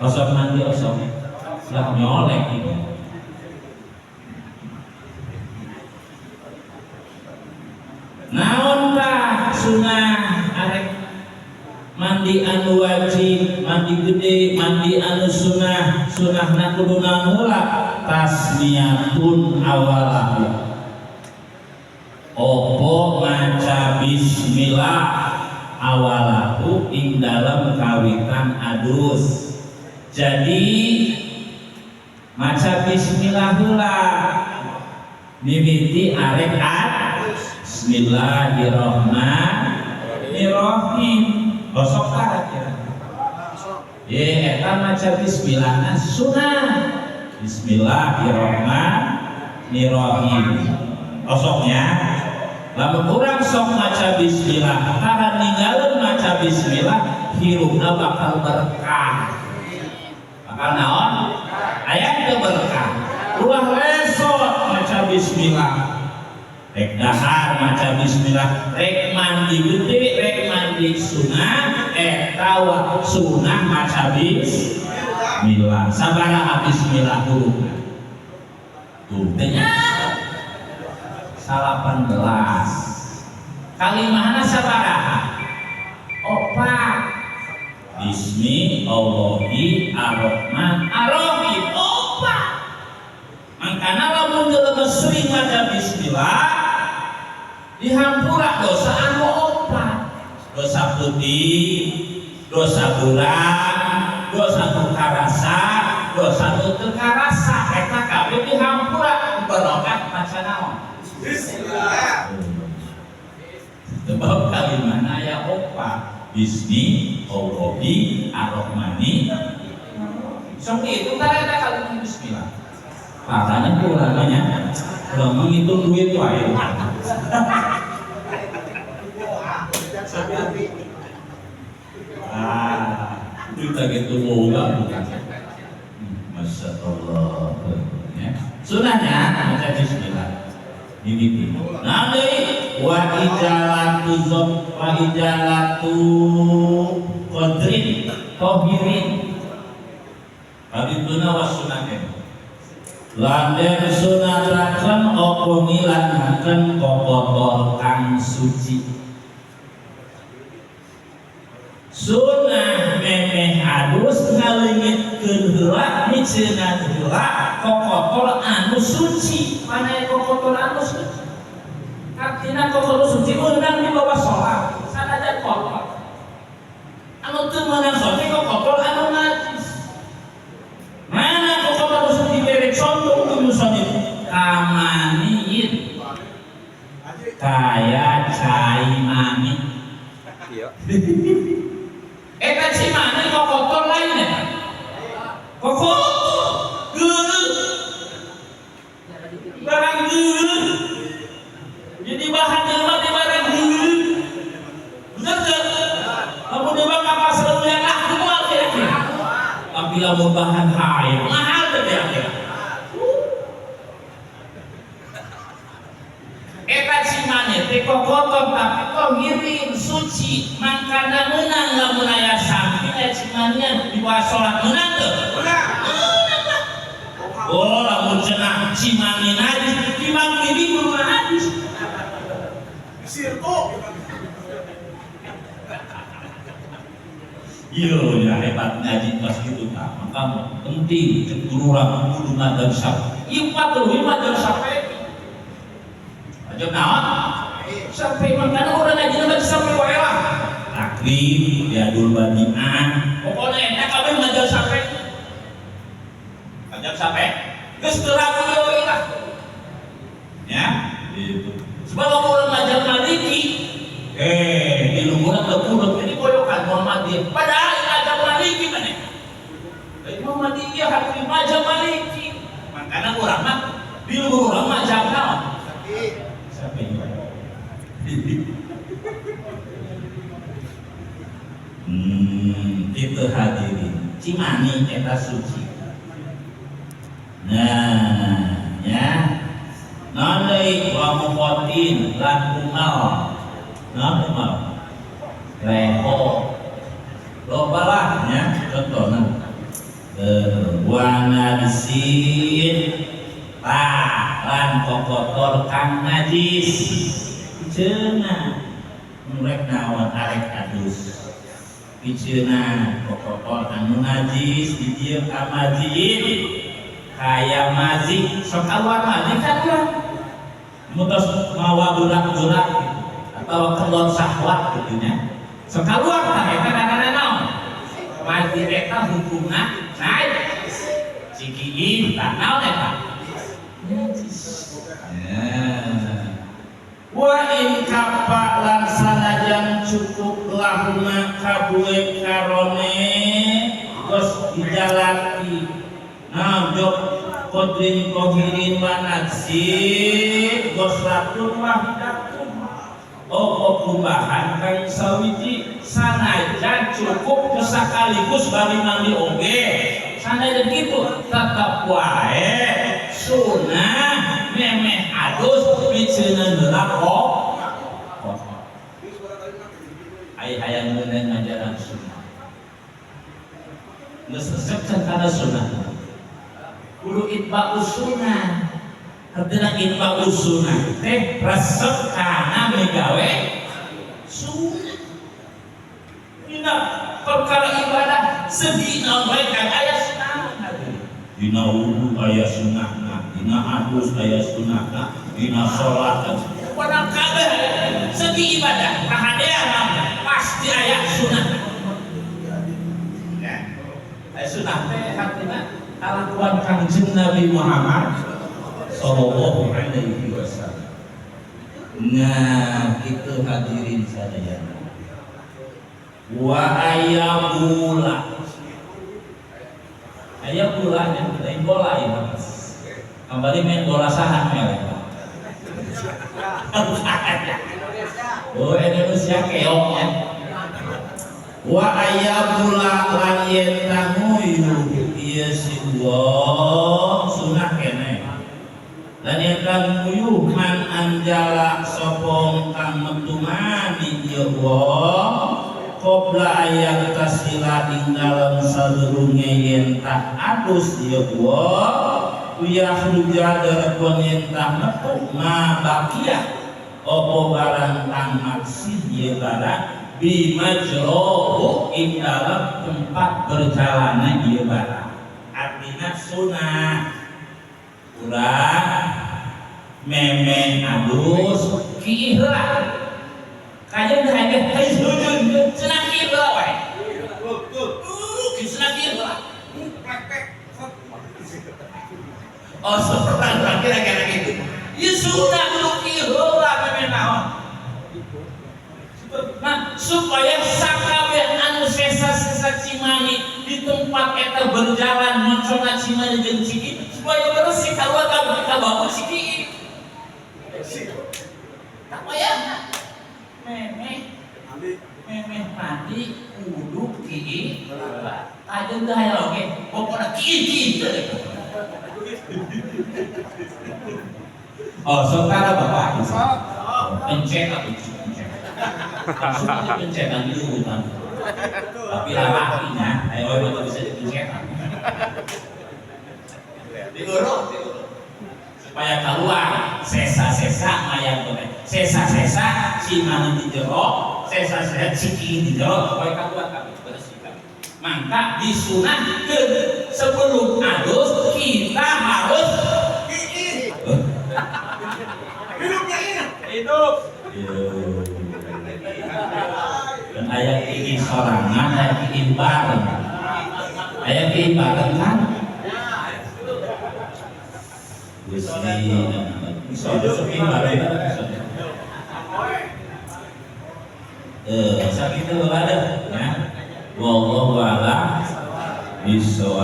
Osok mandi osok lah nyolek gitu. Naon tah sunah arek mandi anu wajib, mandi gede, mandi anu sunah, sunahna kudu naon heula? Tasmiyatun awalahu. Opo maca bismillah awalahu ing dalem kawitan adus. Jadi maca bismillah heula mimiti arek adus. Bismillahirrahmanirrahim. Osok tah kira. Ye eta maca bismillahna sunah. Bismillahirrahmanirrahim. Osoknya lamun urang sok maca bismillah, tara ninggalkeun maca bismillah, hirupna bakal berkah. Bakal naon? Aya teu berkah. Ulah lesot maca bismillah. Rek dahar maca bismillah, rek mandi gede, rek mandi sunah, eta wa sunah maca bismillah. Sabaraha bismillah hurufna? Tuh, teh nya 18. Kalimahna sabaraha? Opat. Bismi Allahi Ar-Rahman Ar-Rahim. Opat. Mangkana lamun jelema sering maca bismillah dihampura dosa anu opat. Dosa putih, dosa buram, dosa nu karasa, dosa nu teu karasa, eta kabeh dihampura barokat maca naon? Bismillah. Sebab kalimahna aya opat. Bismi Allahi Ar-Rahmani. Sok itu tara eta kalimah bismillah. Makanya tuh ulamanya ulah menghitung duit wae. Ah, kita gitu boga bukan. Masya Allah. Ya. Sunahnya maca bismillah. Mimiti. Nah, deui wa ijalatu zob wa ijalatu qadrin tohirin. Habibuna wa sunaten. Lan den sunataken apa ngilangaken kokotor kang suci. Sunah memeh adus ngaleungitkeun heula miceunan heula kokotor anu suci. Mana kokotor anu suci? Artinya kokotor suci meunang dibawa sholat sanajan kotor. Anu teu meunang sholat kokotor anu najis. Mana kokotor anu suci dibere contoh ku musannif kamaniin kaya cai mani. Iya. Eta cimani kok kotor lain ya? Kok kotor? Geuleuh. Barang geuleuh. Jadi bahan jelema teh barang geuleuh. Bener teu? Lamun dia mah kapal selam yang laku moal kira-kira. Tapi lamun bahan hayang mahal teh kira-kira. Eta cimani teh kokotor tapi tohirin suci, mangkana meunang lamun aya samping aya cimanian dibawa salat meunang teu? Meunang. Meunang lah. Oh, lamun cenah cimani najis, cimani ini kudu najis. Sirko. Iya, ya hebat ngaji pas gitu tak. Maka penting cek guru urang kudu madzhab Syafi'i. Ieu patuh madzhab Syafi'i. Aja naon? Sampai makana urang ngaji mah sampai wae lah. Takrib, Riyadul Badi'ah, pokoknya eta kabeh madzhab Syafi'i. Madzhab Syafi'i geus teu ragu deui lah. Ya, gitu. Sebab lamun urang madzhab Maliki, di luhurna teu kudu jadi boyokan Muhammadiyah. Padahal madzhab Maliki maneh. Muhammadiyah hadir madzhab Maliki. Makana urang mah di luhur urang madzhab naon? Siapa ini? Itu hadirin. Cimani eta suci. Nah, ya. Naon deui wa muqatin lan umal. Naon umal? Reho. Loba lah ya contohna. Wa najsin tah lan kokotor kang najis cenah rek naon arek adus piceuna kokotor anu najis di dieu ka masjid kaya mazi sok keluar mazi kan urang mutos mawa burak-burak gitu atau kelon syahwat gitu nya sok keluar tah eta ngaranna naon mazi eta hukumna najis cikiin tah naon eta najis. Ya. Wa in kafa lan sanajan cukup lahuma kadue karone geus dijalaki nah jok qadrin qahirin wa najsin ghuslatun wahidatun opo kumbahan kang sawiji sanajan cukup sekaligus bari mandi oge sanajan kitu tetep wae sunah memeh adus miceuneuh heula kok ai hayang ngeuneuh ngajaran sunnah geus resep can kana sunnah kudu itba'us sunnah. Artinya itba'us sunnah teh resep kana migawe sunnah. Dina perkara ibadah segi naon wae kan aya sunnah. Dina wudu aya sunnahna, dina adus aya sunnahna, dina salat pada kabeh segi ibadah kahadean pasti aya sunnah. Ya. Aya sunnah teh artinya kalakuan Kangjeng Nabi Muhammad sallallahu alaihi wasallam. Nah, itu hadirin sadayana. Wa ayabula. Aya bulanya, lain bola ya, Mas. Kembali main bola saha melek. Oh, Indonesia keok ya. Wa ayabula lan yen tanguyu ieu si wong sunah keneh. Lan yen tanguyu man anjala sapa kang metu mani ieu wong qabla ayang tasila ing dalem sadurunge yen tah adus ieu wong yakhruja darapun yen tah metu ma baqiya apa barang kang maksih ieu barang bimajrohu ing dalem tempat berjalannya ieu barang. Artinya sunah urang memeh adus kiih heula kajeun teh hayang hayang cenah kiih heula wae. Cenah kiih heula. Oh, seperti kira-kira gitu. Ya sudah kudu kieu heula memeh naon. Nah, supaya sakabeh anu sesa-sesa cimani di tempat eta berjalan moncongna cimani jeung ciki supaya bersih kaluar ka bau ciki. Tak payah. Memeh memeh mandi kudu kieu heula. Kajeun teh aya oge, pokona kieu kieu teh. Oh, saudara bapak, pencet atau pencet, langsung aja pencetan di hutan. Tapi lakinya, ayo ayo bisa dipencetan. Diurut, supaya keluar sesa-sesa mayang tuh, sesa-sesa cimani di jero, sesa-sesa ciki di jero, supaya keluar kami bersih kami. Maka disunahkan sebelum adus kita harus hidupnya ini hidup. Dan ayat ini sorangan, ayat ini bareng, ayat ini bareng kan? Gusti, bisa sepi bareng bisa. Sakitu ada, ya. Wallahu a'lam bishawab.